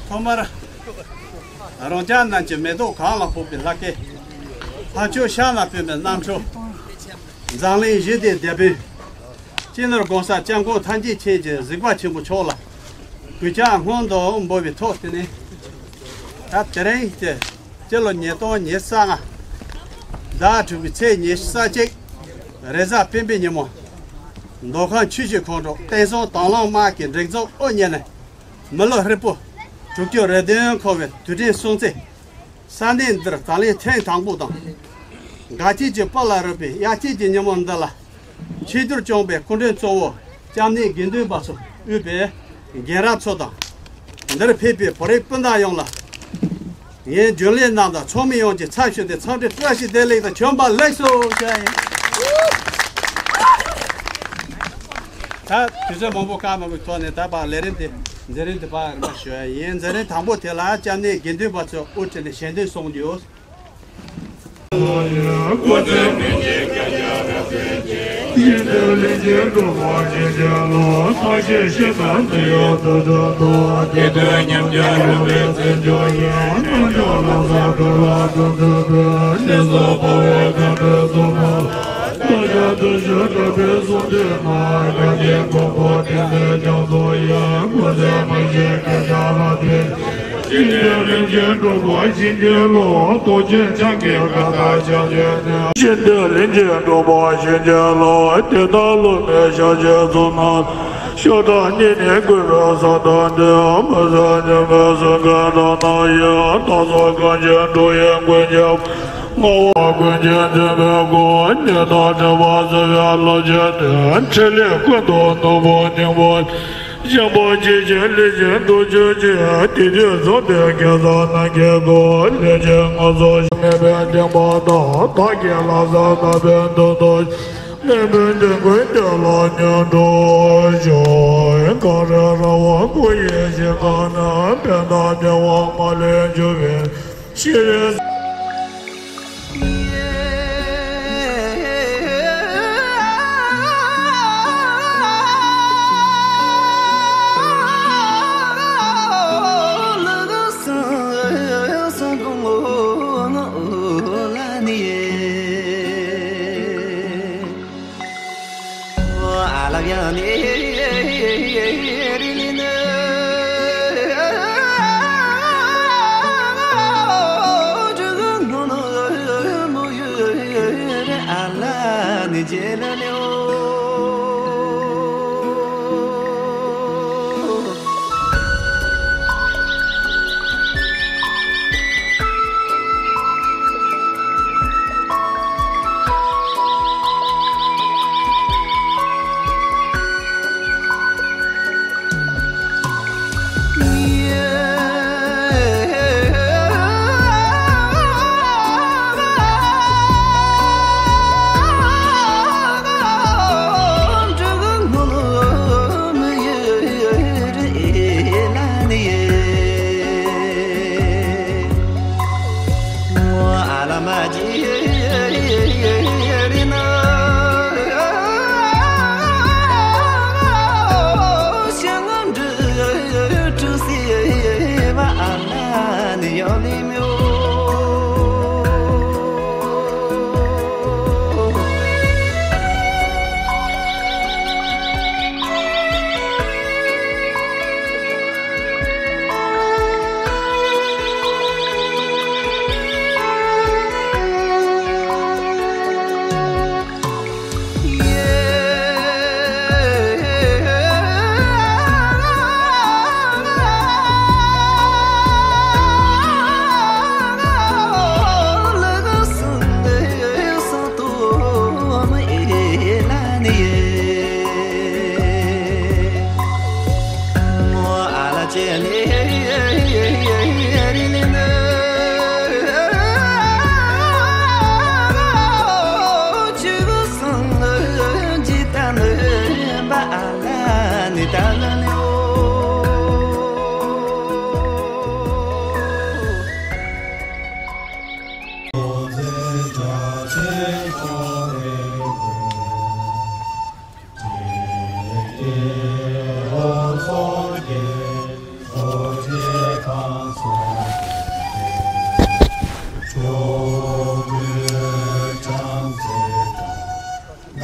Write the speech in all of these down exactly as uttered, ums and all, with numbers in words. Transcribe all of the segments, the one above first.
ཐོག་མར། རང་ཅག་རྣམས་ཀྱི་མེ་ཏོག་གང་ལ་ཕོག་པའི་ལྷ་སྐལ། ལྷ་ཆོས་ཤར་ལ་སྤེལ་བའི་རྣམ་འཕྲུལ། འཛམ་གླིང་ཞི་བདེའི་དེད་དཔོན། སྤྱི་ནོར་༸གོང་ས་༸སྐྱབས་མགོན་ཐམས་ཅད་མཁྱེན་ཅིང་གཟིགས་པ་ཆེན་པོ་མཆོག་ལ་གུས་ཕྱག་སྔོན་དུ་འབུལ་བའི་ཐོག་དེ་ནས། ད་དེ་རིང་དེ་སྤྱི་ལོ་ཉིས་སྟོང་ཉི་ཤུ་རྩ་ལྔ། ཟླ་དྲུག་པའི་ཚེས་ཉི་ཤུ་རྩ་གཅིག་རེས་གཟའ་སྤེན་པའི་ཉིན་མོ། མདོ་ཁམས་ཆུ་བཞི་ཁོངས་གྲོང་བསྟན་སྲུང་དང་བླངས་དམག་གི་སྒྲིག་འཛུགས་དབུ་བརྙེས་ནས། མི་ལོ་ཧྲིལ་པོ་དྲུག་ཅུ་རེ་བདུན་འཁོར་བའི་དུས་དྲན་སྲུང་བརྩི། ས་གནས་འདིར་ད་ལན་ཐེངས་དང་པོ་དང་། དགའ་སྐྱིད་ཀྱི་སྤུ་ལ་རུབ་པའི་དབྱར་སྐྱིད་ཀྱི་ཉིན་མོ་འདི་ལ། ཆེས་མཐོར་བསྐྱངས་པའི་སྐུ་མགྲོན་གཙོ་བོ་སྐྱབས་གནས་དགེ་འདུན་པ་ཚོ་དབུས་པའི་རྒན་རབས་ཚོ་དང་། འདིར་ཕེབས་པའི་བོད་རིགས་སྤུན་ཟླ་ཡོངས་ལ། ངའི་རྒྱུན་ལས་རྣམས་དང་ཚོགས་མི་ཡོངས་ཀྱི་ཚབ་ཞུས་ཏེ་འཚམས་འདྲི་བཀྲ་ཤིས་བདེ་ལེགས་དང་བྱོན་པ་ལེགས་སོ་ཞུ་ཡ་ཡིན། ད་དུས་ཚོད་མང་པོ་བཀག་མ་དགོས་ཐོག་ནས་ད་བར་ལས་རིམ་དེ་མཛད་རིམ་དེ་བར་རིམ་པ་ཞུ་ཡ་ཡིན། མཛད་རིམ་དང་པོ་དེ་ལ་སྐྱབས་གནས་དགེ་འདུན་པ་ཚོས་དབུ་ཁྲིད་ནས་ཞལ་འདོན་གསུང་རྒྱུ། ངོ་བོ་ཀུན་གྱི་འཛིན་པའི་སྒོ་ནས་དང་བྲལ་བ་བཟོད་པའི་བློ་ཅན་དེ་འཕྲིན་ལས་ཀུན་ཏུ་ནོར་བུ་སྙིང་པོ། ཞིང་པ་སྐྱེ་ཅན་ལས་ཅན་དུ་གྱུར་ཅིང་དེ་དུས་འཛོམས་པའི་གེ་སར་རྣམས་ཀྱི་སྒོ་ལས་ཅན་ངོ་སོ་མེད་པའི་སྟོན་པ་དང་བདག་གི་ལྷ་ས་ན་བན་དུ་གཏོགས། མི་འབོད་འདོད་དགུའི་དོན་ལ་ཉོན་དུ་ཤོག་གངས་རི་ར་བ་སྐུ་ཡི་ཞིང་ཁམས་ན་ཕན་དང་བདེ་བ་མ་ལུས་འབྱུང་བའི་ཕྱིར།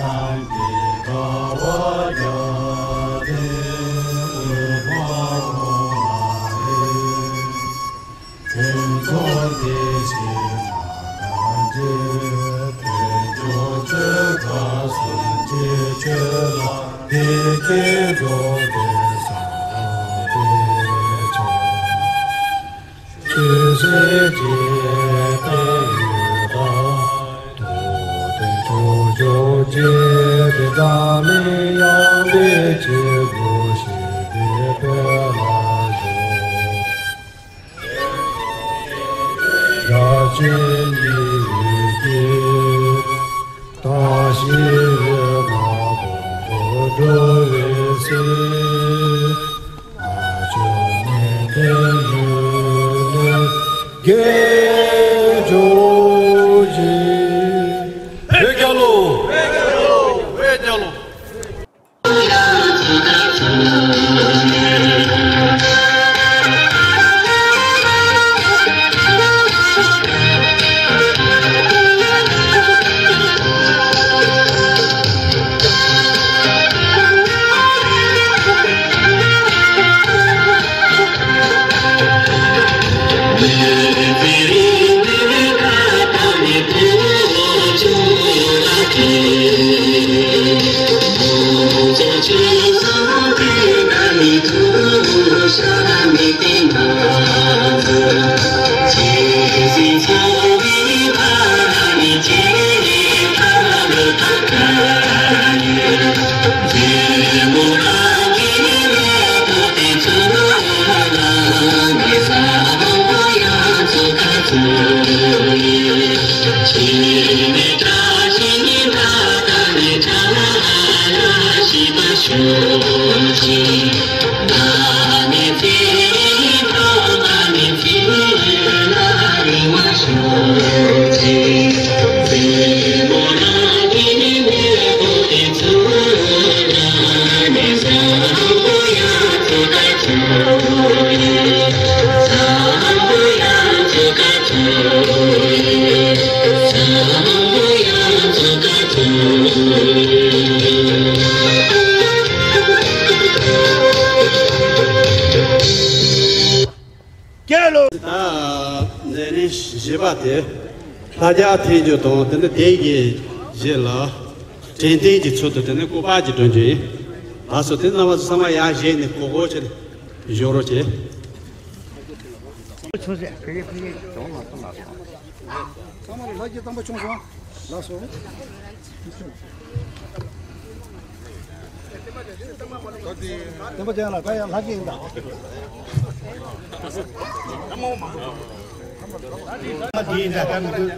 བོད་རྒྱལ་ལོ། བོད་རྒྱལ་ལོ། ཀྱེ་ལོ། ད་མཛད་རིམ་བཞི་པ་དེ་ལྷ་རྒྱལ་ཐལ་འགྱུར་དང་དེ་ནས་དེ་གི་རྗེས་ལ་དྲན་རྟེན་གྱི་ཚུལ་དུ་དེ་ནས་སྐུ་པར་གྱི་སྒྲོན་རྒྱུ་ཡིན། ད་སོ་དེ་རྣམ་པ་ཚོ་ཚང་མ་ཡར་བཞེངས་ནས་གོ་གོ་བྱས་ནས་བཞུགས་རོགས་བྱེད། ཚང་མ་ལ་ལྷ་རྒྱལ་དམ་པ་བྱུང་སོང་། ལགས་སོ། བསྟན་པ་ཅན་ལ་ད་ཡང་ལྷ་རྒྱལ་ཡིན་ད། འདི་ཡིན་ད་ད་མི་འདུག།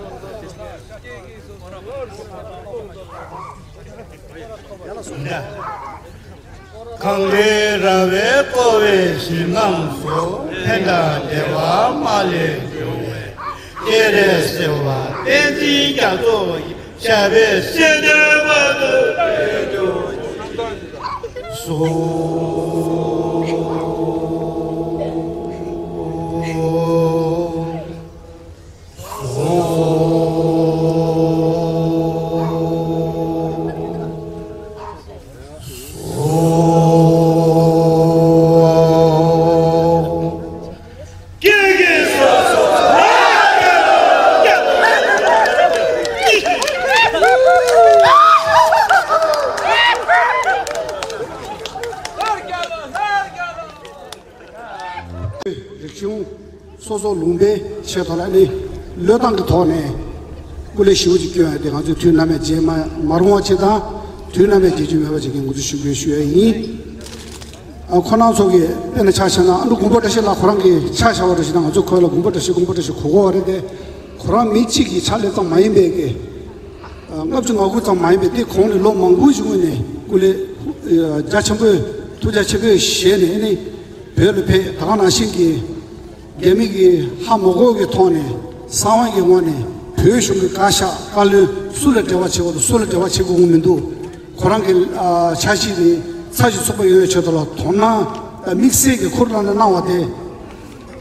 ཡང་ལ་སོང་། གངས་རི་ར་བས་བསྐོར་བའི་ཞིང་ཁམས་སུ། ཕན་དང་བདེ་བ་མ་ལུས་འབྱུང་བའི་སྤྱན་རས་གཟིགས་དབང་བསྟན་འཛིན་རྒྱ་མཚོ་ཡི། ཞབས་པད་སྲིད་མཐའི་བར་དུ་བརྟན་གྱུར་ཅིག། སོ། རིག་གཞུང་སོ་སོ་ལུང་པའི་ཆེད་དུ་ལ་ནི་བློས་བཏང་གི་ཐོག་ནས་སྐུ་ལས་ཞེ་པོ་ཅིག་སྐྱོན་ཡ་དེ་ང་ཚོས་དུས་ནམ་ཡང་བརྗེད་མ་མ་རུང་བ་ཅིག་དང་། དུས་ནམ་ཡང་བརྗེད་རྒྱུ་མེད་པ་ཅིག་གི་ངོས་འཛིན་ཞུ་དགོས་ཞུ་ཡ་ཡིན། ཨ། ཁོང་རྣམ་ཚོ་གིས་དཔེར་ན་ཆ་བཞག་ན་ཨ་འབྲུག་མགོན་པོ་བཀྲ་ཤིས་ལགས་ཁོ་རང་གི་ཆ་བཞག་པ་འདྲ་ཞིག་ན། ང་ཚོ་ཁོ་ལ་མགོན་པོ་བཀྲ་ཤིས་མགོན་པོ་བཀྲ་ཤིས་གོ་གོ་བ་རེད་དེ། ཁོ་རང་མི་གཅིག་གི་ཕྱག་ལས་ཙམ་མ་ཡིན་པའི་གི། ལྔ་བཅུ་ང་དགུ་ཙམ་མ་ཡིན་པའི་དེ་གོང་ནས་ལོ་མང་པོ་ཞིག་སྔོན་ནས་སྐུ་ལས་རྒྱ་ཆེན་པོས་ཐུགས་རྒྱ་ཆེན་པོས་བཞེས་ནས་ཨ་ནི་བོད་ལ་ཕེབས། ད་ག་ནང་བཞིན་གྱི་རྒྱ་མི་གི་ཧ་མ་གོ་བའི་ཐོག་ནས་གསང་བ་གི་ངོས་ནས་བོད་གཞུང་གི་བཀའ་ཤག་བཀའ་བློན་སུ་ལ་འབྲེལ་བ་བྱེད་དགོས་དང་སུ་ལ་འབྲེལ་བ་བྱེད་དགོས་མི་འདུག། ཁོ་རང་གི་ཨ་འཆར་གཞི་དེ་ཚར་གཅིག་ཚུགས་པ་ཡོང་བའི་ཆེད་དུ་ལ་དོ་སྣང་དང་དམིགས་བསལ་གྱི་ཁུར་བླངས་ནས་གནང་བ་དེ།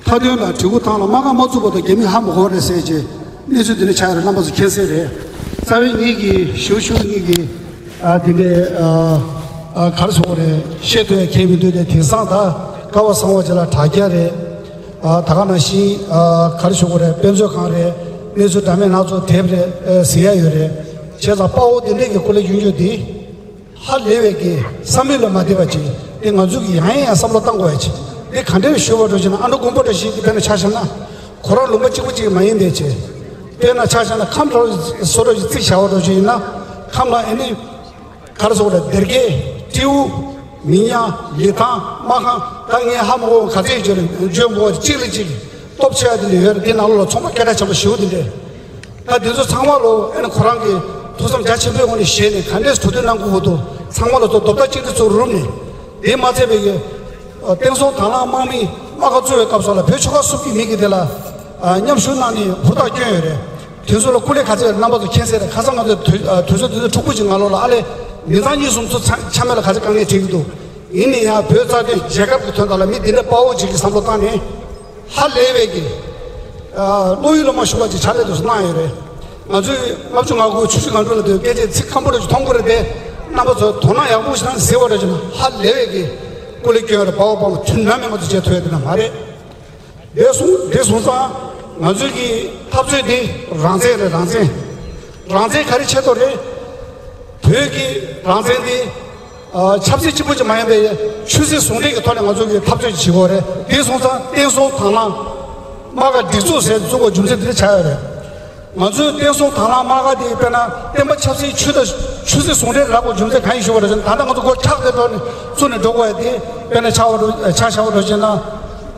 མཐའ་དོན་ལ་གྲི་གུ་ཐང་ལ་རྨ་ཁ་མ་བཙུགས་པ་དང་རྒྱ་མིས་ཧ་མ་གོ་བ་རེད་ཟེར་གྱི་གནས་ཚུལ་འདི་འདྲ་ཆགས་ཡོད་རེད། རྣམ་པ་ཚོ་མཁྱེན་གསལ་རེད། རྩ་བའི་ངེད་ཀྱི་ཞུ་ཞུ་ངེད་ཀྱི་ ཨ་དེ་འདྲའི་ཨ་ཨ་ག་རེ་ཟེར་དགོས་རེད། བཤད་ཐུབ་ཡ་གང་ཡང་མི་འདུག་སྟེ། དེང་སང་ད་ཀ་བ་གསང་བ་ཅིག་ལ་དྲ་རྒྱ་རེད། ཨ་ད་ག་ནང་བཞིན་ཨ་ག་རེ་ཟེར་དགོས་རེད། དཔེ་མཛོད་ཁང་རེད། གནས་ཚུལ་འདྲ་མིན་སྣ་ཚོགས་དེབ་རེད། ཨ་གཟིགས་ཡ་ཡོད་རེད། བྱས་ཙང་དཔའ་བོ་དེ་འདྲས་ཀྱི་སྐུ་ལས་སྐྱོན་རྒྱུ་འདི་ཧ་ལས་པའི་གི་བསམ་བློ་ལ་མ་བདེ་བ་ཅིག་དེ་ང་ཚོས་ཀྱི་ཡང་ཡང་བསམ་བློ་བཏང་དགོས་ཡ་ཅིག་དེ་ག་འདྲས་ཞུ་བ་འགྲོ་ཅིག་ན། ཨ་མདོ་མགོན་པོ་འདྲ་ཞིག་གི་དཔེར་ན་ཆ་བཞག་ན། ཁོ་རང་ལུང་པ་གཅིག་པུ་གཅིག་མ་ཡིན་པའི་ཆེ། དཔེར་ན་ཆ་བཞག་ན་ཁམས་ལ་སོ་ར་ཞིག་རྩིས་བྱ་བ་འགྲོ་ཞིག་ཡིན་ན། ཁམས་ལ་ཨ་ནི་ག་རེ་ཟེར་དགོས་རེད། སྡེར་ཁའི་སྤྲེའུ། མི་ཉག་ལི་ཐང་། མ་ཁང་། ད་ངས་ཧ་མ་གོ་ག་ཚད་བརྗོད་ལ་བརྗོད་མ་དགོས། གཅིག་ལ་གཅིག་སྟོབས་ཆེ་བ་དེ་ལ་ཡོད་རེད། དེ་ནང་ལོགས་ལ་ཚོང་པ་སྐད་གྲགས་ཆེན་པོ་ཞེ་པོ་དེ་འདྲས། ད་དེ་ཚོ་ཚང་མ་ལོ་ཨ་ནི་ཁོ་རང་གི་ཐུགས་བསམ་རྒྱ་ཆེན་པོའི་ངང་ནས་བཞེས་ནས་ག་འདྲས་གྲོས་བསྡུར་གནང་དགོས་ཀྱི་འདུག་ཚང་མ་ལ་ཚོ་རྡོག་རྩ་གཅིག་སྒྲིལ་ཚུར་རུབ་ནས། དེ་མ་ཚད་པའི་གི་བསྟན་སྲུང་དང་བླངས་དམག་མི་དམག་སྒར་བཙུགས་པའི་སྐབས་སུ་ལ་བོད་ཆོལ་ཁ་གསུམ་གྱི་མི་གི་དེ་ལ་མཉམ་ཞུགས་གནང་ནས་ཧུར་ཐག་བསྐྱོན་ཡོད་རེད། དེ་ཚོ་ལ་སྐུ་ལས་ག་ཚད་རྣམ་པ་ཚོ་མཁྱེན་གསལ་རེད། ཁ་སང་ང་ཚོ་དུས་དུས་ཚོད་དུས་ཚོད་འཁྱུག་པོ་ཅིག་ནང་ལོགས་ལ་ཨ་ལས་མི་ཚང་གཉིས་གསུམ་ཚོ་ཚང་ཆ་མེད་ལ་ག་ཚད་དཀའ་ངལ་འཕྲད་ཀྱི་འདུག་ཡིན་ན་ཡང་བོད་རྩ་དོན་རྒྱལ་ཁབ་ཀྱི་དོན་དག་ལ་མི་འདི་འདྲ་དཔའ་བོ་ཅིག་གིས་བསམ་བློ་བཏང་ནས། ཧ་ལས་པའི་གི་ཨ་བློ་ཡུལ་ལ་མ་ཞུགས་པ་ཅིག་ཕྱག་ལས་དེ་ཚོ་གནང་ཡོད་རེད། ང་ཚོས་ལྔ་བཅུ་ང་དགུ་ཆུ་བཞི་སྒང་དྲུག་ལ་དེ་སྐད་ཆ་ཚིག་ཁམ་པོ་རེ་ཅིག་མཐོང་གི་རེད་དེ། རྣམ་པ་ཚོ་དོ་སྣང་ཡག་པོ་ཞིག་གནང་ཟེར་བ་རེ་ཅིག་ན། ཧ་ལས་པའི་གི་སྐུ་ལས་སྐྱོན་ཡོད་རེད། དཔའ་བོ་དཔའ་མོ་དུས་ནམ་ཡང་ང་ཚོ་བྱེད་ཐུབ་ཡ་དེ་འདྲ་མ་རེད། དེ་སོང་དེ་སོང་ཙང་ང་ཚོའི་གི་འཐབ་རྩོད་དེ་རང་བཙན་རེད། རང་བཙན། རང་བཙན་ག་རེ་ཆེ་ཏོ་རེད། བོད་ཀྱི་རང་བཙན་དེ་ཨ་ཆབ་སྲིད་གཅིག་པུ་ཅིག་མ་ཡིན་པའི་ཆོས་སྲིད་ཟུང་འབྲེལ་གྱི་ཐོག་ནས་ང་ཚོ་གི་འཐབ་རྩོད་བྱེད་དགོས་རེད། དེ་སོང་ཙང་བསྟན་སྲུང་དང་བླངས་དམག་སྒར་སྒྲིག་འཛུགས་ཟེར་བཙུགས་པའི་རྒྱུ་མཚན་དེ་འདྲ་ཆགས་ཡོད་རེད། ང་ཚོའི་བསྟན་སྲུང་དང་བླངས་དམག་སྒར་དེ་དཔེར་ན་བསྟན་པ་ཆབ་སྲིད་ཆོས་དང་ཆོས་སྲིད་ཟུང་འབྲེལ་རག་པའི་རྒྱུ་མཚན་གང་ཡིན་ཞུ་བ་རེད་ཟེར་ན། ད་ལྟ་ང་ཚོ་སྒོ་ཁྲག་དེ་འགྲོ་ནས་བཙུགས་ནས་འགྲོ་དགོས་ཡ་དེ་དཔེར་ན་ཆགས་པ་འགྲོ་ཆགས་བཞག་པ་འགྲོ་བྱས་ན།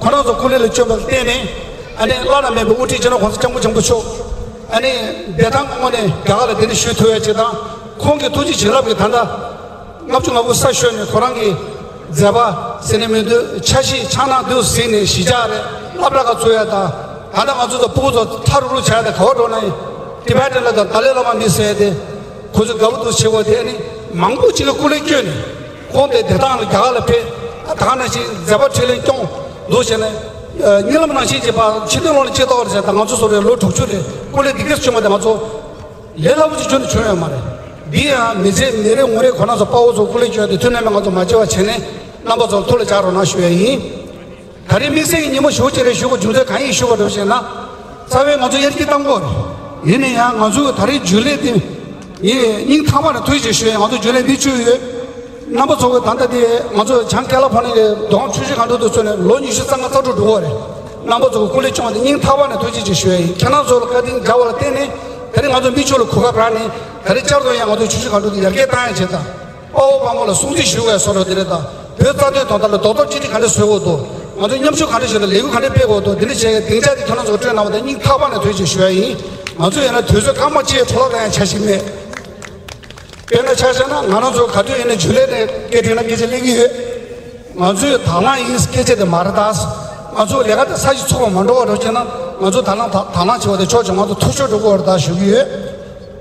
ཁོ་རང་ཚོ་སྐུ་ལས་ལ་བསྐྱོན་པ་ལ་བརྟེན་ནས། ཨ་ནི་བླ་ན་མེད་པའི་དབུ་ཁྲིད་སྤྱི་ནོར་གོང་ས་སྐྱབས་མགོན་ཆེན་པོ་མཆོག་ཨ་ནི་བདེ་ཐང་ངང་ནས་རྒྱ་གར་ལ་གདན་འདྲེན་ཞུ་ཐུབ་ཡ་ཅིག་དང་། ཁོང་གི་ཐུགས་རྗེ་བྱིན་རླབས་ཀྱིས་ད་ལྟ་ལྔ་བཅུ་ང་དགུ་ས་ཤོར་ནས་ཁོ་རང་གི་མཛད་པ་ཟེར་ནས་མི་འདུག་འཆར་གཞི་འཆར་སྣང་འདུག་ཟེར་ནས་གཞིས་ཆགས་རེད། སློབ་གྲྭ་ཁག་བཙུགས་ཡ་དང་། ད་ལྟ་ང་ཚོ་ཚོ་ཕྲུ་གུ་ཚོ་ཕྲ་རུ་རུ་བྱ་ཡ་དང་། ག་བ་འགྲོ་ན་ཡང་ཊི་བེ་ཊན་ལ་དང་ཏཱ་ལའི་བླ་མ་མི་ཟེར་ཡ་དེ་ཁོ་ཚོས་དགའ་པོ་འདུག་བྱེད་དགོས་དེ། ཨ་ནི་མང་པོ་ཅིག་ལ་སྐུ་ལས་བསྐྱོན་ནས། ཁོང་དེ་བདེ་ཐང་ལ་རྒྱ་གར་ལ་ཕེབས། ད་ག་ནང་བཞིན་མཛད་པ་འཕྲིན་ལས་སྐྱོང་འདུག་བྱས་ནས། ཨ་གཉིད་ལམ་ནང་བཞིན་གྱི་ཕར་ཕྱི་དོན་ལོག་ནས་ཅི་ལྟ་བར་བྱས། ད་ང་ཚོ་ཚོ་རེ་ལོ་དྲུག་ཅུ་རེ་སྐུ་ལས་འདི་གས་བྱུང་བ་དེ་ང་ཚོ་ལས་སླ་པོ་ཅིག་ཁྱོན་ནས་བྱུང་ཡོད་མ་རེད། འདི་ཡང་མི་ཚེ་མི་རེ་ངོ་རེ་ཁོ་རང་ཚོ་དཔའ་བོ་ཚོ་སྐུ་ལས་བསྐྱོན་ཏེ་དུས་ནམ་ཡང་ང་ཚོ་མ་བརྗེད་པ་བྱས་ནས་རྣམ་པ་ཚོར་ཐུགས་ལ་འཇགས་རོགས་གནང་ཞུ་ཡ་ཡིན། ད་རེས་དམིགས་བསལ་གྱི་ཉིན་མོ་ཞེ་པོ་ཅིག་རེད་ཞུ་དགོས་རྒྱུ་མཚན་གང་ཡིན་ཞུ་བ་འགྲོ་ཞེ་ན། རྩ་བའི་ང་ཚོ་དབྱར་སྐྱིད་གཏམ་དགོས་རེད། ཡིན་ན་ཡང་ང་ཚོའི་ད་རེས་རྒྱུན་ལས་དེ་ངས་སྙིང་ཐག་པ་ནས་ཐུགས་རྗེ་ཆེ་ཞུ་ཡ་ཡིན། ང་ཚོ་རྒྱུན་ལས་འདི་བཅུ་ཡོད། རྣམ་པ་ཚོ་གི་ད་ལྟ་དེ་ང་ཚོ་བྱང་ཀེ་ལ་ཕོ་ནི་གི་མདོ་ཁམས་ཆུ་བཞི་སྒང་དྲུག་ཏུ་བཙུགས་ནས་ལོ་ཉི་ཤུ་རྩ་ལྔ་རྩ་དྲུག་འགྲོ་གི་རེད། རྣམ་པ་ཚོ་གི་སྐུ་ལས་སྐྱོང་བ་དེ་སྙིང་ཐག་པ་ནས་ཐུགས་རྗེ་ཆེ་ཞུ་ཡ་ཡིན། ཁྱེད་རང་ཚོ་ལ་བཀའ་དྲིན་འཇལ་བ་ལ་བརྟེན་ནས་ད་རེས་ང་ཚོ་མི་བཅུ་ལ་གོ་སྐབས་རག་ནས། ད་རེས་བསྐྱར་དུ་ཡང་ང་ཚོ་ཆུ་བཞི་སྒང་དྲུག་དེ་ཡར་རྒྱས་བཏང་ཡ་བྱེད་དང་། དཔའ་བོ་དཔའ་མོ་ལ་སྲུང་བརྩི་ཞུ་བའི་བཟོ་འདྲ་དེ་རེད་དང་། བོད་རྩ་དོན་དོན་དག་ལ་རྡོག་རྡོག་གཅིག་སྒྲིལ་ག་འདྲ་བཟོ་དགོས་འདུག་ང་ཚོས་མཉམ་ཞུགས་ག་འདྲ་ཞིག་ལ་ལས་འགུལ་ག་འདྲ་སྤེལ་དགོས་འདུག་འདི་འདྲ་བྱས་སྡིངས་ཆ་དེ་ཁྱེད་རང་ཚོ་སྤྲོད་གནང་བ་དེ་སྙིང་ཐག་པ་ནས་ཐུགས་རྗེ་ཆེ་ཞུ་ཡ་ཡིན། ང་ཚོས་ཡིན་ན་དུས་ཚོད་སྐར་མ་གཅིག་འཕྲོ་བརླག་གཏོང་ཡ་འཆར་གཞི་མེད། དཔེར་ན་ཆ་བཞག་ན་ང་རང་ཚོ་ག་དུས་ཡིན་ན་རྒྱུན་ལས་ནས་སྐད་འཕྲིན་ལ་སྐད་ཆ་གླེང་གི་ཡོད། ང་ཚོས་དང་བླངས་ཡིན་སྐད་ཆ་དེ་མ་རེད་ད། ང་ཚོ་ལས་ཀ་དེ་ས་གཞི་ཚུགས་པ་མ་འགྲོ་བ་འགྲོ་བྱས་ན། ང་ཚོ་དང་བླངས་དང་དང་བླངས་བྱེད་པ་དེ་ཆོག་ཆོག་ང་ཚོ་ཐུགས་ཤོར་འགྲོ་གི་ཡོད་རེད་ད་ཞུ་གི་ཡོད།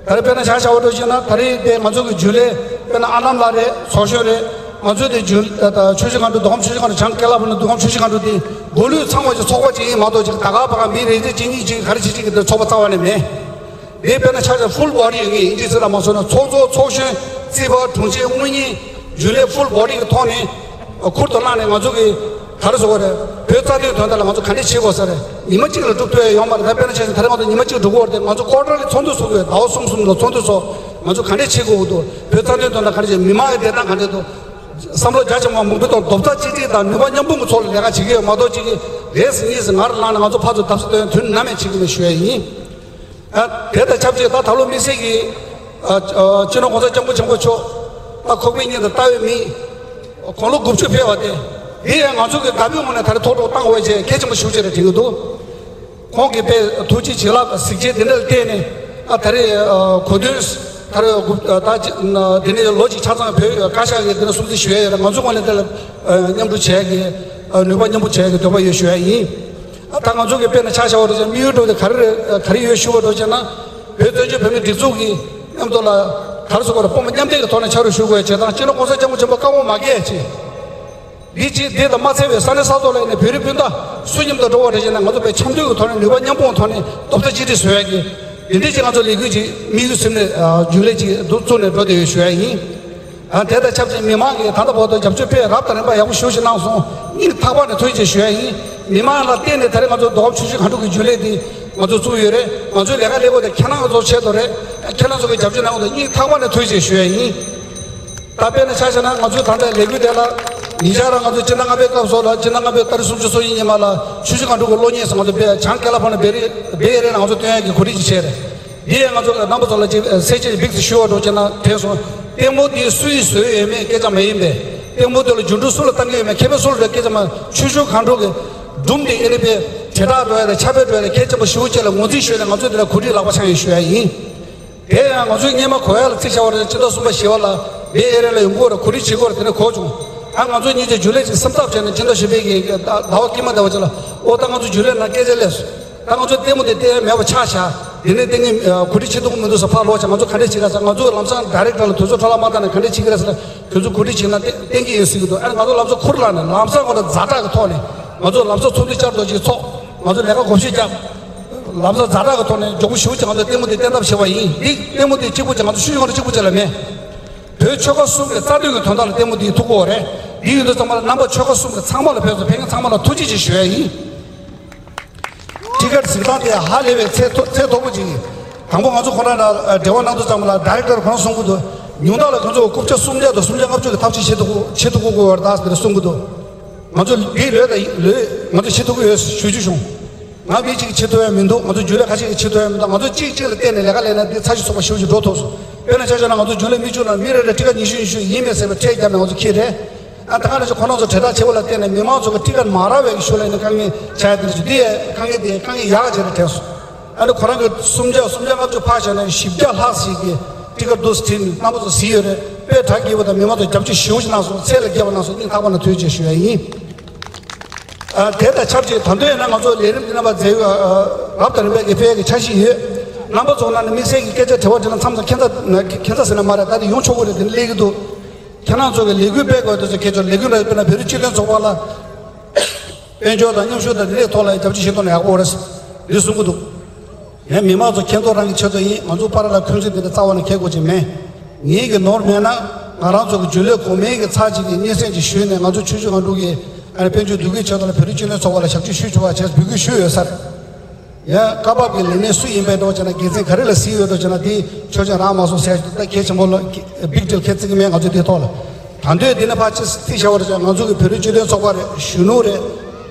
ད་རེས་དཔེར་ན་ཆ་བཞག་པ་འགྲོ་བྱས་ན། ད་རེས་དེ་ང་ཚོ་གི་རྒྱུན་ལས་དཔེར་ན་ཨ་ནམ་ལགས་རེད། ཚོགས་གཞོན་རེད། ང་ཚོའི་དེ་རྒྱུན་ད་ཆུ་བཞི་སྒང་དྲུག་མདོ་ཁམས་ཆུ་བཞི་སྒང་དྲུག་བྱང་ཀེ་ལ་ཕུ་ནི་མདོ་ཁམས་ཆུ་བཞི་སྒང་དྲུག་དེ་མགོ་ལུས་ཚང་བ་ཞིག་ཚོགས་པ་ཅིག་ཡིན་མ་གཏོགས། ཅིག་ད་ག་ཕ་ག་མི་རེ་རེ་གཅིག་གཉིས་ཅིག་ག་རེ་བྱེད་ཅིག་གི་དེ་ཚོགས་པ་རྩ་བ་ནས་མེད། དེ་དཔེར་ན་ཆ་བཞག་ཕུལ་བོ་ཌི་ཡིན་གྱི། ཨིན་ཇི་ཚིག་ལ་མ་སོང་ན་ཚོགས་གཙོ། ཚོགས་གཞོན། རྩིས་པ། དྲུང་ཆེ། དངུལ་གཉེར། རྒྱུན་ལས། ཕུལ་བོ་ཌི་གི་ཐོག་ནས་ཁུར་དུ་བླངས་ནས། ང་ཚོ་གི་ག་རེ་ཟེར་དགོས་རེད། བོད་རྩ་དོན་དོན་དག་ལ་ང་ཚོ་ག་འདྲས་བྱེད་དགོས་ས་རེད། ཉི་མ་གཅིག་ལ་སྒྲུབ་ཐུབ་ཡ་ཡོད་མ་རེད། ད་དཔེར་ན་ཆ་བཞག་ད་རེས་ང་ཚོ་ཉི་མ་གཅིག་སྒྲུབ་དགོས་རེད་དེ། ང་ཚོ་ཀོ་ཊར་ལི་ཚོགས་འདུ་ཚོགས་དགོས། ཟླ་བ་གསུམ་གསུམ་ལ་ཚོགས་འདུ་ཚོགས། ང་ཚོ་ག་འདྲས་བྱེད་དགོས་འདུག་བོད་རྩ་དོན་དོན་དག་ག་འདྲས་བྱེད། མི་མང་གི་བདེ་ཐང་ག་འདྲས་འདུག་བསམ་བློ་རྒྱ་ཆེན་པོ་མང་པོ་དང་རྡོག་རྩ་གཅིག་སྒྲིལ་དང་ནུས་པ་མཉམ་སྤུངས་ཀྱི་ཐོག་ལ་ལས་ཀ་བྱེད་ཀྱི་ཡོད་མ་གཏོགས། གཅིག་གིས་རེས་གཉིས་ངར་ལངས་ནས་ང་ཚོ་ཕར་ཚུར་བརྡབ་གསིག་གཏོང་དུས་ནམ་ཡང་བྱེད་ཀྱི་མེད་ཞུ་ཡ་ཡིན། ཨ་དེ་དང་ཆབས་ཅིག་ད་ད་ལོ་དམིགས་བསལ་གྱི་ཨ་ཨ་སྤྱི་ནོར་གོང་ས་སྐྱབས་མགོན་ཆེན་པོ་མཆོག་ད་ཁོག་པའི་སྙིང་དང་ལྟ་བའི་མིག་དགུང་ལོ་དགུ་བཅུ་ཕེབས་པ་དེ། དེ་ཡང་ང་ཚོ་གི་དགའ་པོའི་ངང་ནས་ད་རེས་ཐོག་འགྲོ་གཏང་དགོས་པའི་ཆེད་གལ་ཆེན་པོ་ཞེ་པོ་ཅིག་རེད་དྲན་གྱི་འདུག་ཁོང་གི་དཔེ་ཐུགས་རྗེ་བྱིན་རླབས་གཟི་བརྗིད་དེ་འདྲ་ལ་བརྟེན་ནས། ཨ་ད་རེས་ཨ་གོ་སྟོན་ད་རེས་དགུ་ཨ་ད་ཅི་ཨ་འདི་ནས་ལོ་གཅིག་ཆ་ཚང་བོད་བཀའ་ཤག་གིས་འདི་ནས་སྲུང་བརྩི་ཞུ་ཡ་ཡོད་རེད། ང་ཚོ་ངོས་ནས་འདི་ལ་ཨ་མཉམ་རུབ་བྱེད་ཡ་གི་ཨ་ནུས་པ་མཉམ་སྤུངས་བྱེད་ཡ་གི་འདོད་པ་ཡོད་ཞུ་ཡ་ཡིན། ཨ་ད་ང་ཚོ་གི་དཔེར་ན་ཆ་བཞག་པ་རེད་ཅེ་དམིགས་ཡུལ་འགྲོ་དེ་ག་རེ་རེད། ག་རེ་ཡོད་ཞུ་བ་འགྲོ་བྱས་ན། བོད་བཙན་བྱོལ་བོད་མིའི་སྒྲིག་འཛུགས་ཀྱི་མཉམ་དུ་ལ་ག་རེ་ཟེར་དགོས་རེད། དཔུང་པ་མཉམ་འདེགས་ཀྱི་ཐོག་ནས་ཕྱག་རོགས་ཞུ་དགོས་ཡ་བྱེད་སྟངས། སྤྱི་ནོར་གོང་ས་སྐྱབས་མགོན་ཆེན་པོ་བཀའ་དགོངས་མ་འགལ་ཡ་བྱེད། འདི་གཅིག་འདི་དང་མ་ཚད་པའི་ས་གནས་ས་ཐོག་ལ་ཡིན་ན་བོད་རིགས་སྤུན་ཟླ་སུ་མཉམ་དུ་འགྲོ་བ་རེད་ཅེ་ན། ང་ཚོ་དཔེ་འཆམ་མཐུན་གྱི་ཐོག་ནས་ནུས་པ་མཉམ་སྤུངས་ཐོག་ནས་རྡོག་རྩ་གཅིག་སྒྲིལ་བཟོ་ཡ་གི་འདི་འདྲས་ཅིག་ང་ཚོ་ལས་འགུལ་ཅིག་དམིགས་ཡུལ་ཟིན་ནས་ཨ་རྒྱུན་ལས་ཅིག་འདུག་བཙུགས་ནས་འགྲོ་བསྡད་ཡོད་ཞུ་ཡ་ཡིན། ཨ་དེ་དང་ཆབས་ཅིག་མི་མང་གིས་ད་ལྟ་བར་དུ་རྒྱབ་སྐྱོར་དཔེ་རབ་དང་རིམ་པ་ཡག་པོ་ཞེ་པོ་ཞིག་གནང་སོང་། སྙིང་ཐག་པ་ནས་ཐུགས་རྗེ་ཆེ་ཞུ་ཡ་ཡིན། མི་མང་ལ་བརྟེན་ནས་ད་རེས་ང་ཚོ་མདོ་ཁམས་ཆུ་བཞི་སྒང་དྲུག་གི་རྒྱུན་ལས་འདི་ང་ཚོ་བཙུགས་ཡོད་རེད། ང་ཚོའི་ལས་ཀ་ལས་དགོས་དེ་ཁྱེད་རང་ཚོ་ཆེད་དུ་རེད། ཁྱེད་རང་ཚོ་གིས་རྒྱབ་སྐྱོར་གནང་དགོས་དེ་སྙིང་ཐག་པ་ནས་ཐུགས་རྗེ་ཆེ་ཞུ་ཡ་ཡིན། ད་དཔེར་ན་ཆ་བཞག་ན་ང་ཚོའི་ད་ལྟའི་ལས་འགུལ་དེ་ལ་ཉེ་ཆར་རང་ང་ཚོ་སྤྱི་ཟླ་ལྔ་པའི་སྐབས་སོགས་ལ་སྤྱི་ཟླ་ལྔ་པའི་ཏ་རིག་སུམ་ཅུ་སོ་གཉིས་ཉིན་མ་ལ་ཆུ་བཞི་སྒང་དྲུག་གི་གློག་བརྙན་སོགས་ང་ཚོ་བྱང་ཀེ་ལ་ཕོར་ནི་སྦེ་རི་སྦེ་རི་ལ་ང་ཚོ་སྟོན་ཡག་གི་གོ་སྒྲིག་ཅིག་བྱས་རེད། འདི་ཡང་ང་ཚོ་རྣམ་པ་ཚོ་ལ་ཅིག་གསལ་བཤད་ཅིག་ཞུ་བ་འགྲོ་བྱས་ན་དྲན་སོང་། ལྟད་མོ་འདི་སུ་ཡིས་བཟོས་ཡོད་མེད་སྐད་ཆ་མ་ཡིན་པས། ལྟད་མོ་འདི་ལ་འགྱུར་འགྲོས་སུ་ལ་བཏང་གི་ཡོད་མེད་མཁས་པ་སུ་ལ་འདྲ་སྐད་ཆ་མ། ཆུ་བཞི་སྒང་དྲུག་གི་སྒྲུང་འདི་ཨེ་ནི་པའི་དྲིལ་བསྒྲགས་འགྲོ་ཡ་དང་ཁྱབ་སྤེལ་འགྲོ་ཡ་དང་གལ་ཆེན་པོ་ཞེ་པོ་ཅིག་ལ་ངོས་འཛིན་ཞུས་ནས་ང་ཚོས་འདི་ལ་གོ་སྒྲིག་ལག་པ་འཆང་ཡིན་ཞུ་ཡ་ཡིན། དེ་ཡང་ང་ཚོས་སྔོན་མ་གོ་ཡ་ལ་རྩིས་བྱ་བ་རེད། སྤྱི་ཟླ་གསུམ་པ་བཞི་པ་ལ་སྦེ་རི་ལ་ཡོང་གི་ཡོད་རེད། གོ་སྒྲིག་བྱེད་ཀྱི་ཡོད་རེད། དེ་ནས་གོ་བྱུང་། ཨ་ང་ཚོས་གཉིས་ཀྱི་རྒྱུན་ལས་ཅིག་སེམས་འཚབ་བྱས་ནས་སྤྱི་ཟླ་བཞི་པའི་གི་ཟླ་བ་དཀྱིལ་མ་ཟླ་བ་ཅིག་ལ་ཨོ་ད་ང་ཚོ་རྒྱུན་ལས་ནང་སྐད་ཆ་སླེབས་སོང་། ད་ང་ཚོ་ལྟད་མོ་དེ་བལྟས་མེད་པ་ཆགས་བཞག་དེ་ནས་ལྟད་མོ་གོ་སྒྲིག་བྱེད་ཐུབ་ཀྱི་མི་འདུག་ཟེར་ཕར་ལོག་བྱས། ང་ཚོ་ག་འདྲས་བྱེད་ག་ཟེར། ང་ཚོ་ལམ་སང་ཌའི་རེག་ཊར་ལ་དུས་ཚོད་འཕྲོ་བརླག་མ་བཏང་ནས་ག་འདྲས་བྱེད་ཀྱི་རེད་ཟེར་ན། དུས་ཚོད་གོ་སྒྲིག་བྱེད་ན་བསྟན་གྱི་ཡིན་ཟེར་གྱི་འདུག་ཨ་ནི་ང་ཚོ་ལམ་སང་ཁུར་བླངས་ནས་ལམ་སང་ཁོ་ན་ཛ་དྲག་གི་ཐོག་ནས་ང་ཚོ་ལམ་སང་ཚོགས་འདུ་བསྐྱར་དུ་ཅིག་ཚོགས། ང་ཚོ་ལས་ཀ་བགོ་བཤའ་བརྒྱབ། ལམ་སང་ཛ་དྲག་གི་ཐོག་ནས་མགྱོགས་པོ་ཞེ་པོ་ཅིག་ང་ཚོ་ལྟད་མོ་དེ་བསྟན་ཐབས་བྱས་པ་ཡིན། འདི་ལྟད་མོ་དེ་གཅིག་པུ་ཅིག་ང་ཚོ་ཆུ་བཞི་སྒང་དྲུག་གཅིག་པུ་ཅིག་ལ་མེད། བོད་ཆོལ་ཁ་གསུམ་གྱི་རྩ་དོན་གྱི་དོན་དག་ལ་ལྟད་མོ་འདི་ཐུགས་ཁུར་རེད། འདི་ཡིན་དུས་ཙམ་པ་ལ་རྣམ་པ་ཆོལ་ཁ་གསུམ་གྱི་ཚང་མ་ལ་ཕེབས་སོང་། ཕེབས་མཁན་ཚང་མ་ལ་ཐུགས་རྗེ་ཆེ་ཞུ་ཡ་ཡིན། ཊི་ཀེ་ཊི་གཟིགས་སྟངས་དེ་ཧ་ལས་པའི་ཚད་མཐོ་ཚད་མཐོ་པོ་ཅིག་ཡིན། དང་པོ་ང་ཚོ་ཁོ་རང་ལ་འབྲེལ་བ་གནང་དུས་ཙམ་པ་ལ་ཌའི་རེག་ཊར་ཁོ་རང་གསུང་གི་འདུག་ཉུང་མཐའ་ལ་ཁོ་ཚོ་རྐུབ་ཀྱག་སུམ་བརྒྱ་དང་སུམ་བརྒྱ་ལྔ་བཅུ་གི་ཐབས་ཤེས་བྱེད་ཐུབ་བྱེད་ཐུབ་དགོས་ཀྱི་ཡོད་རེད་ད་ཟེར་གསུང་གི་འདུག་ང་ཚོ་འདི་ལོས་དང་ལོས་ང་ཚོ་བྱེད་ཐུབ་ཀྱི་ཡོད་ཞུ་རྒྱུ་བྱུང་། ང་མི་གཅིག་བྱེད་ཐུབ་ཡ་མི་འདུག་ང་ཚོ་རྒྱུན་ལས་ཁ་ཤས་ཀྱིས་བྱེད་ཐུབ་ཡ་མི་འདུག་ང་ཚོ་གཅིག་གཅིག་ལ་བརྟེན་ནས་ལས་ཀ་ལས་ན་འདི་ཚ་ཞིག་ཚོགས་པ་ཞེ་པོ་ཞིག་འགྲོ་ཐུབ་སོང་། དཔེར་ན་ཆ་བཞག་ན་ང་ཚོ་རྒྱུན་ལས་མི་བཅུ་ནང་མི་རེ་རེ་ཊི་ཀེ་ཊི་ཉི་ཤུ་ཉི་ཤུ་ཡིན་མེད་ཟེར་བའི་ཁྲལ་བརྒྱབ་ནས་ང་ཚོ་འཁྱེར་རེད། ཨ་ད་ག་ནང་བཞིན་ཁོ་རང་ཚོ་དྲིལ་བསྒྲགས་བྱེད་པ་ལ་བརྟེན་ནས་མི་མང་ཚོ་གི་ཊི་ཀེ་ཊི་མ་རག་པའི་ཤུལ་ལ་ཡིན་ན་དཀའ་ངལ་ཆགས་ཡ་དེ་འདྲ་ཞིག་འདི་ཡས་དཀའ་ངལ་དེ་དཀའ་ངལ་ཡག་ག་བྱས་ནས་དྲན་སོང་། ཨ་ནི་ཁོ་རང་གི་སུམ་བརྒྱ་སུམ་བརྒྱ་ལྔ་བཅུ་ཕར་བཞག་ན་བཞི་བརྒྱ་ལྷག་ཞིག་གི་ཊི་ཀེ་ཊི་འདུག་སེ་བྲིས་ནས་རྣམ་པ་ཚོ་གཟིགས་ཡོད་རེད། དཔེ་གྲ་རྒྱས་པ་དང་མི་མང་ཚོ་རྒྱབ་སྐྱོར་ཞེ་པོ་ཞིག་གནང་སོང་། ཚད་ལས་བརྒལ་བ་གནང་སོང་། སྙིང་ཐག་པ་ནས་ཐུགས་རྗེ་ཆེ་ཞུ་ཡ་ཡིན། ཨ་དེ་དང་ཆབས་ཅིག་ད་དུང་ཡིན་ན་ང་ཚོ་ལས་རིམ་འདི་རྣམ་པ་མཛད་ཡོད། ཨ་རབ་དང་རིམ་པས་ཀྱི་སྤེལ་ཡག་གི་འཆར་གཞི་ཡོད། རྣམ་པ་ཚོ་ནང་ནས་དམིགས་བསལ་གྱི་སྐད་ཆ་དྲི་བ་དྲིས་ན་མཚམས་མཚམས་ཁྱད་མཚར་ཁྱད་མཚར་ཟེར་ན་མ་རེད། ད་དེ་ཡོང་ཆོག་གི་རེད། དེ་ནི་སླེབས་ཀྱི་འདུག་ཁྱེད་རང་ཚོ་གི་ལས་འགུལ་སྤེལ་དགོས་དུས་ཚོད་ཁྱེད་ཚོ་ལས་འགུལ་ལ་དཔེར་ན་བོད་རིགས་སྤྱི་མཐུན་ཚོགས་པ་ལ་དཔལ་འབྱོར་དང་མཉམ་ཞུགས་དང་འདི་འདྲའི་ཐོག་ལ་རྒྱབ་སྐྱོར་བྱེད་ཐུབ་ན་ཡག་པོ་རེད་འདི་གསུང་གི་འདུག་ཡང་མི་མང་ཚོ་ཁྱེད་ཚོ་རང་གི་ཆེད་དུ་ཡིན། ང་ཚོ་བར་ལ་འཁོན་འཛིན་འདི་འདྲ་རྩ་བ་ནས་འཁེལ་དགོས་ཀྱི་མེད། ངེད་ཀྱི་ནོར་མེད་ན་ང་རང་ཚོ་གི་རྒྱུན་ལས་གོང་མའི་གི་ཚར་གཅིག་གི་སྙན་སེང་ཅིག་ཞུས་ནས་ང་ཚོ་ཆུ་བཞི་སྒང་དྲུག་གི་ཨ་ནི་དཔལ་འབྱོར་འདུ་འགོད་ཆེད་དུ་ལ་བོད་རིགས་སྤྱི་མཐུན་ཚོགས་པ་ལ་ཞབས་ཕྱི་ཞུས་ཆོག་པ་བྱས་འབོད་སྐུལ་ཞུས་ཡོད་ས་རེད། ཡང་སྐབས་བབ་ཀྱི་ལས་སྣེ་སུ་ཡིན་པའི་འགྲོ་བྱས་ན་དགེ་མཚན་ག་རེ་ལ་གཟིགས་ཡོད་འགྲོ་བྱས་ན་དེ་ཆོག་མཆན་རག་མ་སོང་ཟེར་ད་གལ་ཆེན་པོ་ལ་བིག་ཌིལ་ཁྱད་བརྩི་གི་མེད། ང་ཚོས་དེའི་ཐོག་ལ་ད་འདོད་འདི་ནས་ཕར་ཅི་ཐིག་བྱ་བ་རེད་ཅག་ང་ཚོ་གི་བོད་རིགས་སྤྱི་མཐུན་ཚོགས་པ་རེད། གཞོན་ནུ་རེད།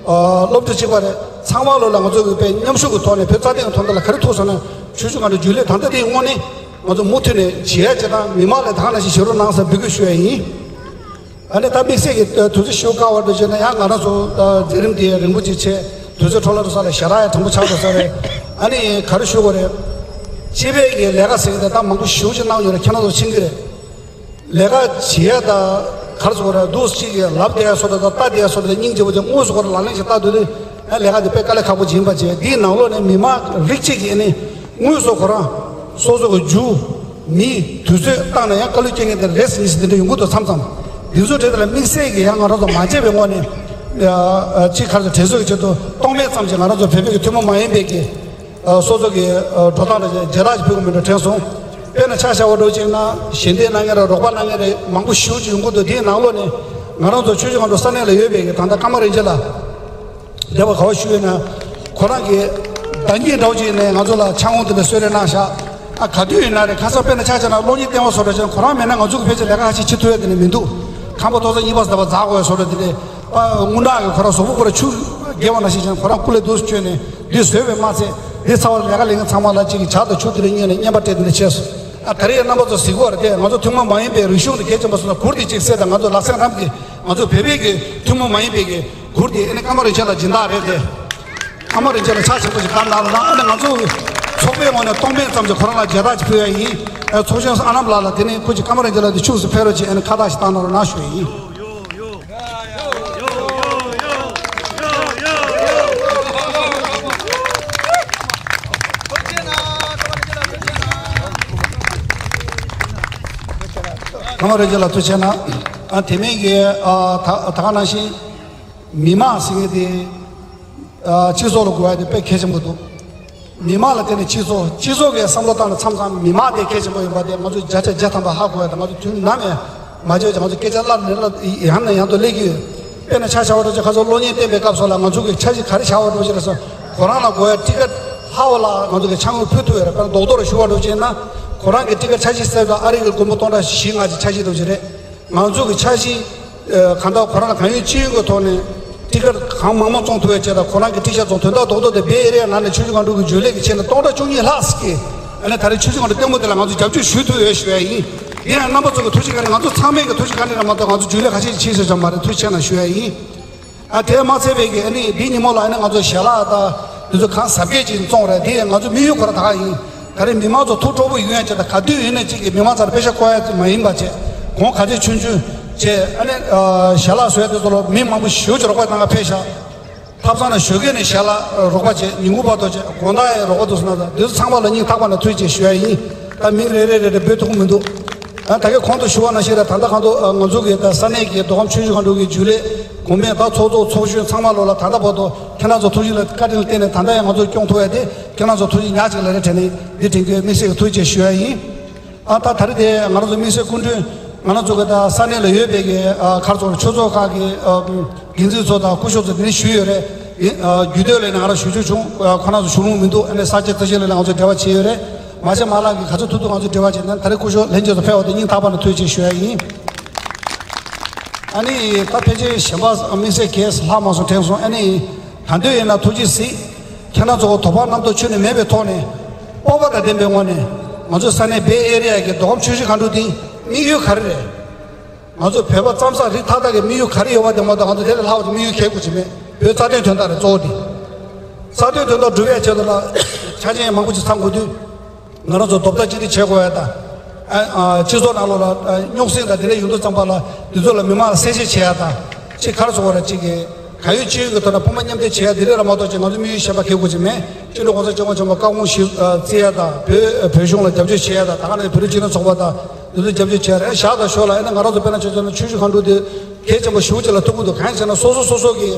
སློབ་གྲྭ་གཅིག་པ་རེད། ཚང་མ་ལོ་ལ་ང་ཚོ་གི་དཔེ་མཉམ་ཞུགས་ཀྱི་ཐོག་ནས་བོད་རྩ་དོན་གྱི་དོན་དག་ལ་ག་རེ་ཐུག་སོང་ན་ཆུ་བཞི་སྒང་དྲུག་རྒྱུན་ལས་ད་ལྟ་དེའི་དངོས་གནས་ང་ཚོ་མུ་མཐུད་ནས་བྱེད་ཡ་བྱེད་སྟངས་མི་མང་ལ་ད་ག་ནང་བཞིན་བྱེད་རོགས་གནང་ཟེར་འབོད་སྐུལ་ཞུ་ཡ་ཡིན། ཨ་ནི་ད་དམིགས་བསལ་གྱི་དུས་ཚོད་ཞུ་དཀའ་བར་དུ་བྱས་ན་ཡང་ང་རང་ཚོ་མཛད་རིམ་དེ་རིང་པོ་ཅིག་བྱས་དུས་ཚོད་འཕྲོ་བརླག་འགྲོ་ས་ལ་ཞེ་དྲག་ཡང་དྲང་པོ་ཆགས་འགྲོ་ས་རེད། ཨ་ནི་ག་རེ་ཞུ་དགོས་རེད། སྤྱི་པའི་གི་ལས་ཀ་ཟེར་གི་དེ་ད་མང་པོ་ཞེ་པོ་ཅིག་གནང་ཡོད་རེད། ཁྱེད་རང་ཚོ་མཁྱེན་གི་རེད། ལས་ཀ་བྱེད་ཡ་ད་ག་རེ་ཟེར་དགོས་རེད། འདུག་སེ་གཅིག་གི་ལབ་བསྡད་ཡ་བཟོ་འདྲ་དང་ལྟ་བསྡད་ཡ་བཟོ་འདྲ་དང་སྙིང་རྗེ་པོ་ཅིག་དངོས་སུ་ཁོ་རང་ལག་ལེན་ཞིག་བསྟར་འདུག་དུས། ཨ་ལས་ཀ་འདི་དཔེ་དཀའ་ལས་ཁག་པོ་ཅིག་ཡིན་པ་བྱས། འདིའི་ནང་ལོགས་ནས་མི་མང་རིགས་གཅིག་གིས་ཨ་ནི་དངོས་སུ་ཁོ་རང་སོ་སོ་གི་རྒྱུ་མི་དུས་ཚོད་བཏང་ནས་ཡང་བཀའ་བློན་སྐྱོན་མཁན་དེ་རེད་ཟེར་མི་ཟེར་དེ་འདྲ་ཡོང་གི་འདུག་མཚམས་མཚམས། འདི་ཚོ་གྲས་དེ་ལ་དམིགས་བསལ་གྱིས་ཡང་ང་རང་ཚོ་མ་བརྗེད་པའི་ངོས་ནས་ཨ་ཅིག་ག་རེ་ཟེར། དྲན་གསོ་གི་ཆེད་དུ་སྟོང་མེད་ཙམ་ཞིག་ང་རང་ཚོ་བོད་པའི་གི་ཐུན་མོང་མ་ཡིན་པའི་གི་ཨ་སོ་སོ་གི་ཨ་འགྲོ་སྟངས་ལ་བྱས་བརྗེ་རེས་ཅིག་ཕུལ་དགོས་མིན་འདྲ་དྲན་སོང་། དཔེར་ན་ཆ་བཞག་པ་འདྲ་བྱས་ན་ཞལ་འདེབས་གནང་མཁན་རེད། རོགས་པ་གནང་མཁན་རེད། མང་པོ་ཞེ་པོ་ཅིག་ཡོང་གི་འདུག་དེའི་ནང་ལོགས་ནས་ང་རང་ཚོ་ཆུ་བཞི་སྒང་དྲུག་ས་གནས་ལ་ཡོད་པའི་གི་ད་ལྟ་ཀརྨ་རིན་ཆེན་ལགས། འདས་པ་ག་པར་བཞུགས་ཡོད་ན་ཁོ་རང་གིས་ཟླ་གཉིས་འདྲ་བོ་ཅིག་ནས་ང་ཚོ་ལ་ཕྱག་དངུལ་དེ་འདྲ་གསོལ་རས་གནང་བཞག་ཨ་ག་དུས་ཡིན་ན་རེད། ཁ་སང་དཔེར་ན་ཆ་བཞག་ན་གློག་བརྙན་ལྟད་མོ་བཟོ་འདྲ་བྱས་ན་ཁོ་རང་མེད་ན་ང་ཚོ་གི་ཕལ་ཆེར་ལས་ཀ་ཁ་ཤས་བྱེད་ཐུབ་ཡ་དེ་འདྲ་མི་འདུག་ཁང་པ་ཐོག་ས་གཉིས་པ་ཟླ་བ་འཛག་དགོས་བཟོ་འདྲ་དེ་འདྲས། ཨ་དངུལ་ནག་གི་ཁོ་རང་གཟུགས་པོ་ཁོ་རང་ཆུ་རྒྱས་པ་ནང་བཞིན་བྱས་ན་ཁོ་རང་སྐུ་ལས་སྡུག་སུ་བསྐྱོན་ནས་འདི་བཟོས་པའི་མ་ཚད་འདི་ཚ་བ་ལས་ཀ་ལས་མཁན་ཚང་མ་ལ་གཅིག་གིས་ཇ་དང་ཆུ་དེ་འདྲ་གཉེར་ནས་བརྙན་པར་སྤྲད་དེ་འདྲ་བྱས་སོང་། ཨ་ད་རེས་རྣམ་པ་ཚོ་གཟིགས་པ་རེད་དེ། ང་ཚོ་ཐུན་མོང་མ་ཡིན་པའི་རིག་གཞུང་དེ་གལ་ཆེན་པོ་སོང་ན་གུར་དེ་གཅིག་གསེར་དང་ང་ཚོ་ལག་སེང་རམ་གྱི་ང་ཚོ་བོད་པའི་གི་ཐུན་མོང་མ་ཡིན་པའི་གི་གུར་དེ་ཨ་ནི་ཀརྨ་རིན་ཆེན་ལ་སྦྱིན་བདག་རེད་དེ། ཀརྨ་རིན་ཆེན་ལ་ཕྱག་ཆེན་པོ་ཞིག་བསྟར་གནང་རོགས་གནང་། ཨ་ནི་ང་ཚོ་ཚོགས་པའི་ངོས་ནས་སྟོང་པའི་ཙམ་ཞིག་ཁོ་རང་ལ་མཇལ་དར་ཅིག་ཕུལ་ཡ་ཡིན། ཨ་ཚོགས་གཞོན་ཨ་ནམ་ལགས་ལ་དེ་ནས་ཁོ་ཅིག་ཀརྨ་རིན་ཆེན་ལགས་དེ་ཕྱུགས་སུ་འཕེལ་རོགས་ཅིག་ཨ་ནི་ཁ་བཏགས་ཤིག་བཏང་གནང་རོགས་གནང་ཞུ་ཡ་ཡིན། ཀརྨ་རིན་ཆེན་ལགས་ཐུགས་རྗེ་གནང་། ཨ་དེ་མིན་གྱི་ཨ་ད་ད་ག་ནང་བཞིན་མི་མང་ཟེར་མཁན་དེ་ཨ་སྤྱི་ཚོགས་ལ་དགོས་ཡ་དེ་དཔེ་གལ་ཆེན་པོ་འདུག་མི་མང་ལ་བརྟེན་ནས་སྤྱི་ཚོགས་སྤྱི་ཚོགས་ཀྱི་བསམ་བློ་བཏང་ནས་མཚམས་མཚམས་མི་མང་དེ་གལ་ཆེན་པོ་ཡིན་པ་དེ་ང་ཚོས་བརྒྱ་ཆ་བརྒྱ་ཐམ་པ་ཧ་གོ་ཡ་དེ་ང་ཚོ་དུས་ནམ་ཡང་ མ་བྱས་ཀྱང་ང་ཚོ་སྐད་ཆ་སླར་ནས་སླར་ཡང་ནས་ཡང་དུ་སླེབས་ཀྱི་ཡོད། དཔེར་ན་ཆ་བཞག་པ་འདྲ་ཅིག་ཁ་སང་གློག་བརྙན་བསྟན་པའི་སྐབས་སུ་ལ་ང་ཚོ་གི་འཆར་གཞི་ག་རེ་བཞག་པ་འདྲ་ཅིག་ལ་སོང་། ཁོ་རང་ལ་དགོས་ཡ་ཊི་ཀེ་ཊི་ལྷག་པ་ལ་ང་ཚོ་གི་ཆ་དངོས་ཕུལ་ཐུབ་ཡོད་རེད། དཔེར་ན་རྡོག་རྡོག་རེ་ཞུ་བ་འདྲ་ཅིག་ཡིན་ན། ཁོ་རང་གི་ཊི་ཀེ་ཊི་འཆར་གཞི་གསལ་དང་ཨ་རི་གི་མགོན་པོ་སྟོང་ཕྲག་བཞི་ལྔ་གི་འཆར་གཞི་འདྲ་ཅིག་རེད། ང་ཚོ་གི་འཆར་གཞི་གང་ལྟར་ཁོ་རང་ལ་གང་ཡོད་ཅི་ཡོད་ཀྱི་ཐོག་ནས་ཊི་ཀེ་ཊི་གང་མང་མང་བཙོང་ཐུབ་ཡ་བྱས་དང་། ཁོ་རང་གི་ཊི་ཤར་ཊི་ཚོ་དོན་དག་རྡོག་རྡོག་དེ་བེ་ཨེ་རི་ཡ་ནང་ནས་ཆུ་བཞི་སྒང་དྲུག་གི་རྒྱུན་ལས་ཀྱི་ཆེད་ནས་སྟོང་ཕྲག་བཅུ་གཉིས་ལྷག་ཙམ་གྱིས་ཨ་ནི་ད་རེས་ཆུ་བཞི་སྒང་དྲུག་ལྟད་མོ་དེ་ལ་ང་ཚོ་རྒྱབ་སྐྱོར་ཞུ་ཐུབ་ཡོད་ཞུ་ཡ་ཡིན། དེ་ཡང་རྣམ་པ་ཚོ་གི་ཐུགས་རྗེ་བཀའ་དྲིན། ང་ཚོ་ཚང་མས་ཀྱི་ཐུགས་རྗེ་བཀའ་དྲིན་རེད་མ་གཏོགས་ང་ཚོ་རྒྱུན་ལས་ཁ་ཤས་ཀྱིས་བྱས་ཤག་ཅང་མ་རེད། ཐུགས་རྗེ་ཆེ་གནང་ཞུ་ཡ་ཡིན། ཨ་དེ་མ་ཚད་པའི་གི་ཨ་ནི་འདི་ཉིན་མོ་ལ་ཨ་ནི་ང་ཚོ་ཞལ་ལག་དང་འདི་ཚོ་གང་གཟབ་རྒྱས་ཅིག་བཙོང་རེད། དེ་ཡང་ང་ཚོ་དམིགས་ཡུལ་ཁོ་རང་ད་ག་ཡིན། ད་རེས་མི་མང་ཚོ་ཐུགས་སྤྲོ་པོ་ཡོང་ཡ་བྱས་དང་། ག་དུས་ཡིན་ན་གཅིག་གི་མི་མང་ཚོར་པེ་ཤ་བསྐོར་ཡ་མ་ཡིན་པ་བྱས། གོང་ག་ཚོད་ཆུང་ཆུང་བྱས་ཨ་ནི་ཞལ་ལག་བཟོ་ཡ་དེ་ཚོ་ལ་མི་མང་པོ་ཞེ་པོ་ཅིག་རོགས་པ་གནང་ག་ཕེབས་ཤག། ཐབ་ཚང་ནས་ཞོགས་ཀས་ནས་ཞལ་ལག་རོགས་པ་བྱས། ཉིན་གུང་བར་དུ་བྱས། དགོང་དག་ཡང་རོགས་པ་འདུག་ཟེར་ན། འདི་ཚོ་ཚང་མ་ལ་སྙིང་ཐག་པ་ནས་ཐུགས་རྗེ་ཆེ་ཞུ་ཡ་ཡིན། ད་མིང་རེ་རེ་རེ་རེ་འབོད་ཐུབ་ཀྱི་མི་འདུག། ཨ་ད་གིན་གོང་དུ་ཞུ་བ་ནང་བཞིན་རེད། ད་ལྟ་གང་དུ་ང་ཚོ་གི་ད་ས་གནས་ཀྱི་མདོ་ཁམས་ཆུ་བཞི་སྒང་དྲུག་གི་རྒྱུན་ལས་གོང་མས་ད་ཚོགས་གཙོ་ཚོགས་གཞོན་ཚང་མ་ལོ་ལ་ད་ལྟ་བར་དུ་ཁྱེད་རང་ཚོ་ཐུགས་རྗེ་ལ་བཀའ་དྲིན་ལ་བརྟེན་ནས་ད་ལྟ་ཡང་ང་ཚོ་སྐྱོང་ཐུབ་ཡ་དེ་ཁྱེད་རང་ཚོ་ཐུགས་རྗེ་ཉག་གཅིག་ལ་རེད་དྲན་ནས་འདི་དྲན་སྐུལ་དམིགས་བསལ་གྱི་ཐུགས་རྗེ་ཆེ་ཞུ་ཡ་ཡིན། ཨ་ད་ད་རེས་དེ་ང་རང་ཚོ་དམིགས་བསལ་སྐུ་མགྲོན་ང་རང་ཚོ་གི་ད་ས་གནས་ལ་ཡོད་པའི་གི་ཨ་ག་རེ་ཟེར་དགོས་རེད། ཆོས་ཚོགས་ཁག་གི་ཨ་འགན་འཛིན་ཚོ་དང་སྐུ་ཞབས་ཚོ་དེ་ནས་ཞུས་ཡོད་རེད། ཡིན་ཨ་རྒྱུད་སྟོད་ལ་ནི་ང་རང་ཞུ་རྒྱུ་བྱུང་། ཨ་ཁོ་རང་ཚོ་བྱུང་རུང་མི་འདུག། ཨ་ནི་ས་སྐྱ་རྩ་ཆེན་ལ་ནི་ང་ཚོ་འབྲེལ་བ་བྱས་ཡོད་རེད། མ་བྱན་མ་ལགས་ཀྱིས་ག་ཚོད་ཐུབ་ཐུབ་ང་ཚོ་འབྲེལ་བ་བྱས་ནས་ད་རེས་སྐུ་ཞབས་ལྷན་རྒྱས་ཚོ་ཕེབས་པ་དེ་སྙིང་ཐག་པ་ནས་ཐུགས་རྗེ་ཆེ་ཞུ་ཡ་ཡིན། ཨ་ནི་ད་ཕལ་ཆེར་གཞན་པ་དམིགས་བསལ་གྱིས་ལྷག་མ་སོང་དྲན་སོང་། ཨ་ནི་ད་འདོད་ཡིན་ན་ཐུགས་རྗེ་གཟིགས། ཁྱེད་རང་ཚོ་དོ་ཕོག་རྣམ་རྟོག་ཁྱོན་ནས་མེད་པའི་ཐོག་ནས་སྤོབས་པ་དང་ལྡན་པའི་ངང་ནས་ང་ཚོ་ས་གནས་བེ་ཨེ་རི་ཡ་གི་མདོ་ཁམས་ཆུ་བཞི་སྒང་དྲུག་འདི་དམིགས་ཡུལ་ག་རེ་རེད། ང་ཚོ་བོད་པ་ཙམ་ཟེར་རིགས་མཐའ་དག་གི་དམིགས་ཡུལ་ག་རེ་ཡོད་པ་དེ་མ་གཏོགས་ང་ཚོ་དེ་ལས་ལྷག་པ་ཅིག་དམིགས་ཡུལ་འཁྱེར་དགོས་ཀྱི་མེད། བོད་རྩ་དོན་དོན་དག་རེད་གཙོ་བོ་དེ། རྩ་དོན་དོན་དག་སྒྲུབ་ཡ་ཆེད་དུ་ལ་ཆ་རྐྱེན་མང་པོ་ཅིག་ཚང་དགོས་དུས། ང་རང་ཚོ་རྡོག་རྩ་གཅིག་སྒྲིལ་བྱེད་དགོས་ཡ་དང་། ཨ་ཨ་སྤྱི་ཚོགས་ནང་ལོགས་ལ་ཨ་རྙོག་ཟིང་དང་དེ་འདྲ་ཡོང་དུས་ཙམ་པ་ལ་དེ་ཚོ་ལ་མི་མང་ལ་གསལ་བཤད་བྱེད་ཡ་དང་། གཅིག་ག་རེ་ཟེར་དགོས་རེད། གཅིག་གི་གང་ཡོད་ཅི་ཡོད་ཀྱི་ཐོག་ནས་དཔུང་པ་མཉམ་འདེགས་བྱེད་ཡ་དེ་རེད་ལ་མ་གཏོགས་ཅིག་ང་ཚོ་དམིགས་ཡུལ་གཞན་པ་འཁྱེར་དགོས་ཀྱི་མེད། སྤྱི་ནོར་གོང་ས་སྐྱབས་མགོན་ཆེན་པོ་བཀའ་དགོངས་གཞི་ཨ་བརྩི་ཡ་དང་། བོད་བོད་གཞུང་ལ་རྒྱབ་སྐྱོར་བྱེད་ཡ་དང་། ད་ག་ནང་བཞིན་བོད་རིགས་སྤྱི་མཐུན་ཚོགས་པ་དང་དེ་ཚོ་རྒྱབ་སྐྱོར་བྱེད་ཡ་རེད། བཞག་དང་ཞོར་ལ་ཨ་ནི་ང་རང་ཚོ་དཔེར་ན་ཆ་བཞག་ན་ཆུ་བཞི་སྒང་དྲུག་དེ་གལ་ཆེན་པོ་ཞེ་པོ་ཅིག་ལ་ཐུག་གི་འདུག། གང་ཡིན་ཟེར་ན་སོ་སོ་སོ་སོ་གི་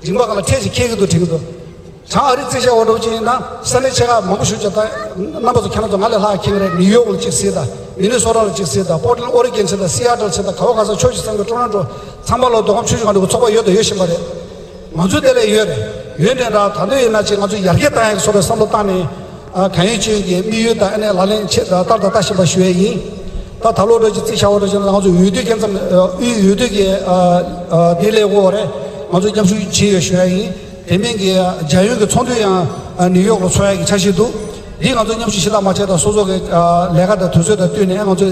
རིམ་པ་སྒང་ལ་ཁྲལ་ཞིག་འཁྱེར་གྱི་འདུག་དྲན་གྱི་འདུག། བྱང་ཨ་རི་རྩིས་བྱས་པ་འདྲ་བོ་ཅིག་ཡིན་ན་ས་གནས་ཆེ་ཁག་མང་པོ་ཞིག་ཅིག་ད་རྣམ་པ་ཚོ་ཁྱེད་རང་ཚོ་ང་ལས་ལྷག་མཁྱེན་གྱི་རེད། ནིའུ་ཡོག་ལ་གཅིག་གཟིགས་དང་། མི་ནི་སོ་ཊ་ལ་གཅིག་གཟིགས་དང་། པོར་ཊི་ལེན་ཌི་ཨོ་རི་གོན་གཟིགས་དང་། སི་ཨ་ཊལ་གཟིགས་དང་། ག་བ་ག་ས་ཕྱོགས་བཞི་གསུམ་གྱི་ཊོ་རོན་ཊོ་ཚང་མ་ལ་མདོ་ཁམས་ཆུ་བཞི་སྒང་དྲུག་གི་ཚོགས་པ་ཡོད་དང་ཡོད་བཞིན་པ་རེད། ང་ཚོའི་དེ་ལ་ཡོད་རེད། ཡོད་ནའི་འདྲ་ད་དུང་ཡིན་ན་ཅིག་ང་ཚོས་ཡར་རྒྱས་བཏང་ཡག་གི་བཟོ་འདྲ་བསམ་བློ་བཏང་ནས། ཨ་གང་ཡིན་ཅི་ཡིན་གྱི་དམིགས་ཡུལ་དང་ཨ་ནི་ལག་ལེན་ཆེད་ལྟར་དང་ལྟ་བཞིན་པ་ཞུ་ཡས་ཡིན། ད་ད་ལོ་འདྲ་ཅིག་རྩིས་བཞག་པ་འདྲ་ཅིག་ན་ང་ཚོ་འོས་བསྡུ་སྐབས་མཚམས་ཨ་དབུས་འོས་བསྡུ་གི་ཨ་ཨ་དེ་ལས་འགོ་རེད། ང་ཚོ་མཉམ་ཞུགས་བྱས་ཡོད་ཞུ་ཡ་ཡིན། དེ་མིན་གྱི་རྒྱལ་ཡོངས་ཀྱི་ཚོགས་འདུ་ཡང་ཨ་ནིའུ་ཡོག་ལ་ཚོགས་ཡ་གི་འཆར་གཞི་འདུག། འདི་ང་ཚོ་མཉམ་ཞུགས་ཞུ་དང་མ་བྱས་དང་སོ་སོ་གི་ཨ་ལས་ཀ་དང་དུས་ཚོད་དང་བསྟུན་ནས་ང་ཚོ་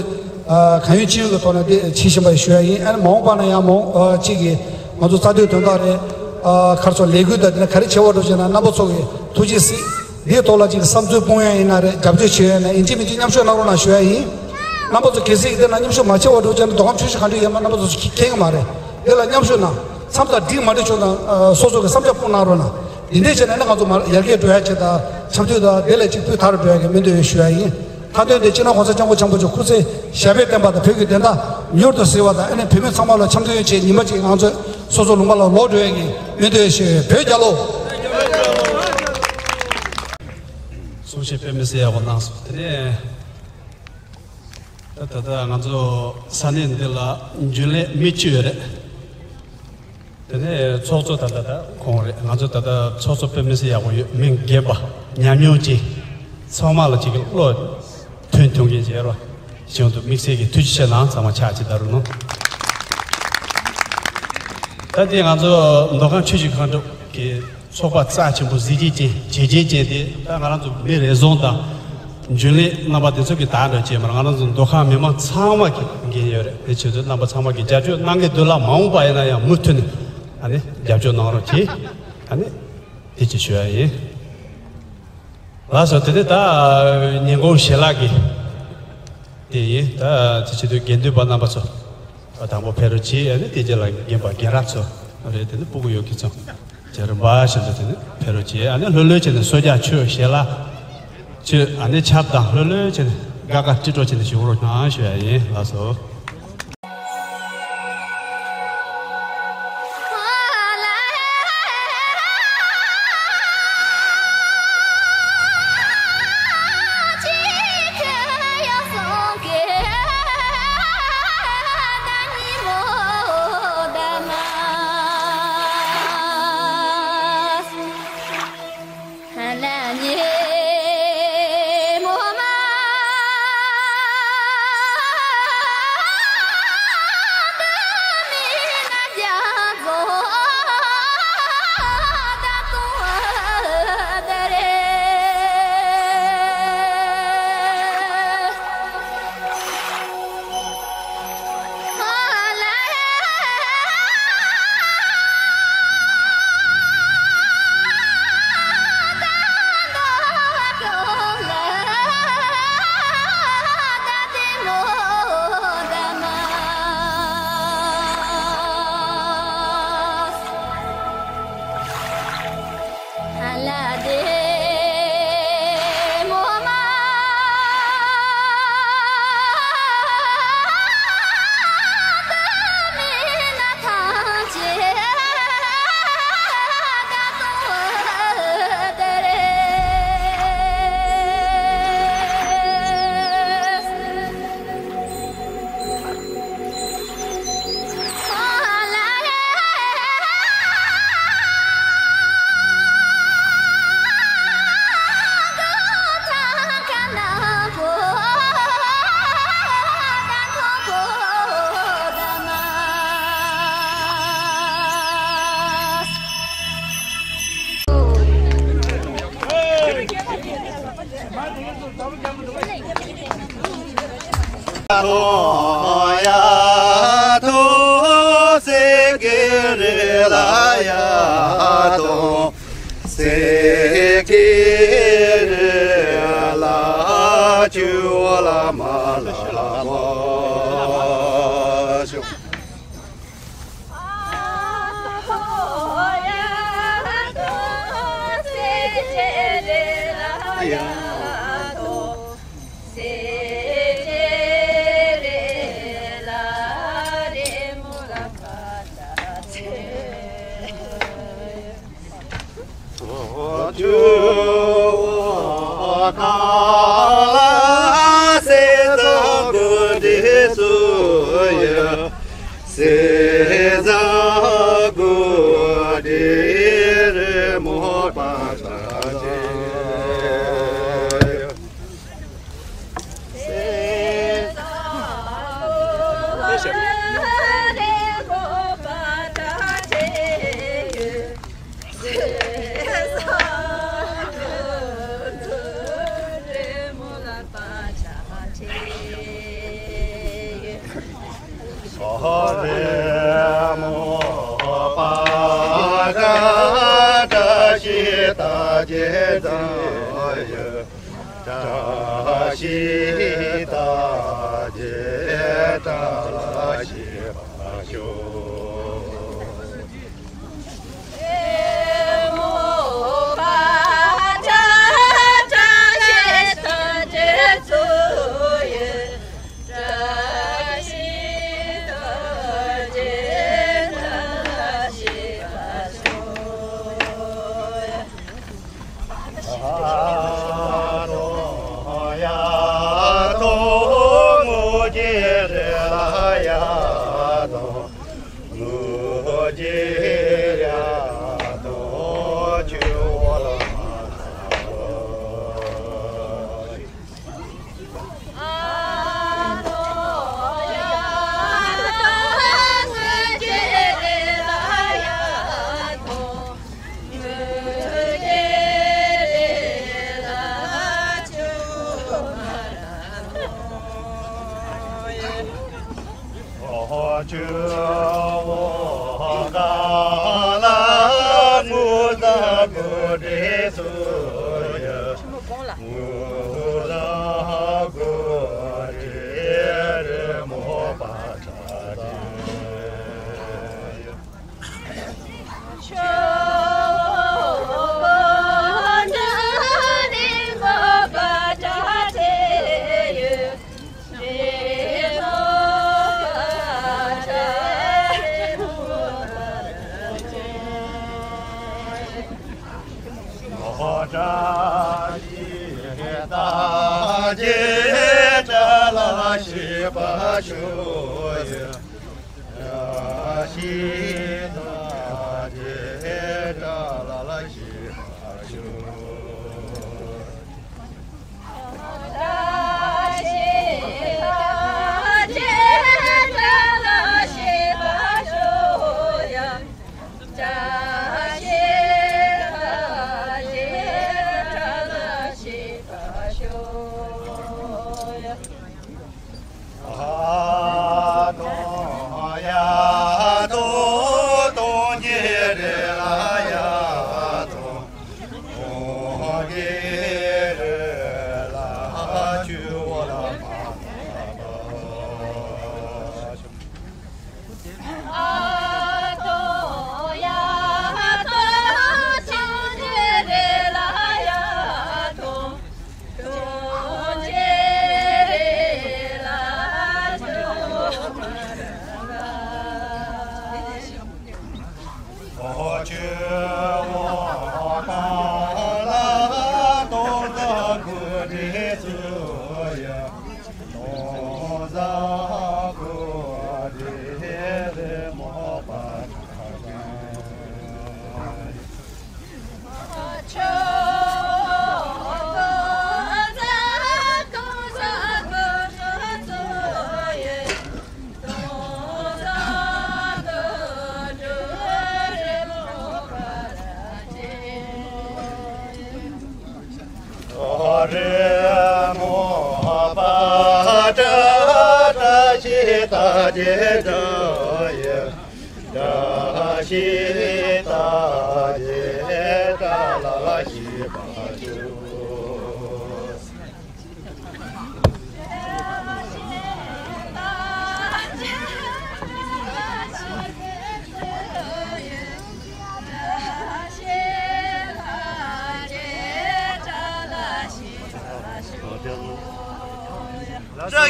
ཨ་གང་ཡོད་ཅི་ཡོད་ཀྱི་ཐོག་ནས་འདི་བྱེད་བཞིན་པ་ཞུ་ཡ་ཡིན། ཨ་ནི་མ་འོངས་པ་ན་ཡང་མ་འོངས་ཨ་གཅིག་གི་ང་ཚོ་རྩ་དོན་དོན་དག་རེད། ཨ་ག་རེ་ཟེར། ལས་འགུལ་དང་དེ་ན་ག་རེ་བྱེད་པ་འདྲ་བྱས་ན་རྣམ་པ་ཚོ་གི་ཐུགས་རྗེ་གཟིགས། འདིའི་ཐོག་ལ་ཅིག་བསམ་ཚུལ་སྤུངས་ཡ་ཡིན་ན་རེད། རྒྱབ་སྐྱོར་བྱེད་ཡ་ཡིན་ན་ཡིན་གཅིག་མིན་གཅིག་མཉམ་ཞུགས་གནང་རོགས་གནང་ཞུ་ཡ་ཡིན། རྣམ་པ་ཚོ་གལ་སྲིད་དེ་ན་མཉམ་ཞུགས་མ་བྱས་པ་འདྲ་བྱས་ན་མདོ་ཁམས་ཆུ་བཞི་སྒང་དྲུག་ཡིན་པ་རྣམ་པ་ཚོ་ཁྱད་མཁན་གྱི་མ་རེད། དེ་ལ་མཉམ་ཞུགས་གནང་། མཚམས་དང་འགྲིག་མ་འགྲིག་བྱུང་ན་ཨ་སོ་སོ་གི་བསམ་འཆར་སྤུངས་གནང་རོགས་གནང་། འདི་འདྲས་བྱས་ན་ནི་ང་ཚོ་མར་ཡར་རྒྱས་འགྲོ་ཡ་ཅིག་དང་འཆམ་མཐུན་དང་དེ་ལས་ཅིག་སྤུས་དག་རུ་འགྲོ་ཡ་གི་སྨོན་འདུན་ཡོད་ཞུ་ཡ་ཡིན། མཐའ་དོན་དེ་སྤྱི་ནོར་གོང་ས་སྐྱབས་མགོན་ཆེན་པོ་མཆོག་སྐུ་ཚེ་ཞབས་པད་བརྟན་པ་དང་བོད་ཀྱི་བདེན་མཐའ་མྱུར་དུ་གཟིགས་པ་དང་ཨ་ནི་བོད་མི་ཚང་མ་ལ་འཆམ་མཐུན་ཡོང་ཆེད་ཉི་མ་གཅིག་ང་ཚོས་སོ་སོ་ལུང་པ་ལ་ལོག་འགྲོ་ཡ་གི་སྨོན་འདུན་ཡོད་ཞུ་ཡ་ཡིན། བོད་རྒྱལ་ལོ། གསུང་བཤད་དཔེ་མི་སྲིད་ཡག་པོ་གནང་སོང་། དེ་ནས་ད་ད་ལྟ་ང་ཚོ་ས་གནས་འདི་ལ་རྒྱུན་ལས་མི་བཅུ་ཡོད་རེད། དེ་ནས་ཚོགས་གཙོ་ད་ལྟ་ད་ཁོང་རེད། ང་ཚོ་ད་ལྟ་ཚོགས་གཙོ་དཔེ་མི་སྲིད་ཡག་པོ་ཡོད། མི་རྒན་པ་ཉམས་མྱོང་ཅན། ཚང་མ་ལ་ཅིག་གི་བློ་མཐུན་མཐུན་རྐྱེན་བྱེད་རོགས་གཞུང་དུ་དམིགས་བསལ་གྱི་ཐུགས་རྗེ་ཆེ་གནང་། ཚང་མ་ཕྱག་ཅིག་བརྡབ་རོགས་གནང་། ད་དེ་ང་ཚོ་མདོ་ཁམས་ཆུ་བཞི་སྒང་དྲུག་གི་ཚོགས་པ་རྩ་ཆེན་པོ་གཟི་བརྗིད་ཅན་བྱས་རྗེས་ཅན་དེ་ད་ང་རང་ཚོ་མི་རེ་ཟུང་དང་རྒྱུན་ལས་རྣམ་པ་དེ་ཚོ་གི་དག་འདྲ་བྱས་མར་ང་རང་ཚོ་མདོ་ཁམས་མི་མང་ཚང་མ་གི་འགན་ཡོད་རེད། དེ་ཆེད་དུ་རྣམ་པ་ཚང་མ་གི་རྒྱབ་སྐྱོར་གནང་གི་འདུག་ལ། མ་འོངས་པ་ཡིན་ན་ཡང་མུ་མཐུད་ནས་ཨ་ནི་རྒྱབ་སྐྱོར་གནང་རོགས་གྱིས། ཨ་ནི་དེ་ཅིག་ཞུ་ཡ་ཡིན། ལགས་སོ། དེ་ནས་ད་ཉིན་གུང་ཞལ་ལག་གི་དེ་ཡིན། ད་དེ་བྱེད་དུས་དགེ་འདུན་པ་རྣམ་པ་ཚོ་དང་པོ་ཕེབས་རོགས་གྱིས། ཨ་ནི་དེ་རྗེས་ལ་རྒན་པ་རྒན་རབས་ཚོ་རེད། དེ་ནི་སྤུ་གུ་ཡོད་མཁན་ཚོ་བྱས་རིམ་པ་བཞིན་དུ་དེ་ནི་ཕེབས་རོགས་གྱིས། ཨ་ནི་ལྷོད་ལྷོད་བྱས་ནས་གསོལ་ཇ་མཆོད། ཞལ་ལག་མཆོད། ཨ་ནི་ཆབ་དང་ལྷོད་ལྷོད་བྱས་ནས་དགའ་དགའ་སྤྲོ་སྤྲོ་བྱས་ནས་བཞུགས་རོགས་གནང་ཞུ་ཡ་ཡིན། ལགས་སོ། ཡ་ཐོ་སེ་ཀེ་རེ་ལ་ཡ་ཐོ། སེ་ཀེ་རེ་ལ་ཆུ་བོ་ལ་མ་ལ་མ་ཤོ། བཀྲ་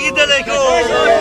ཤིས་བདེ་ལེགས་ཤོག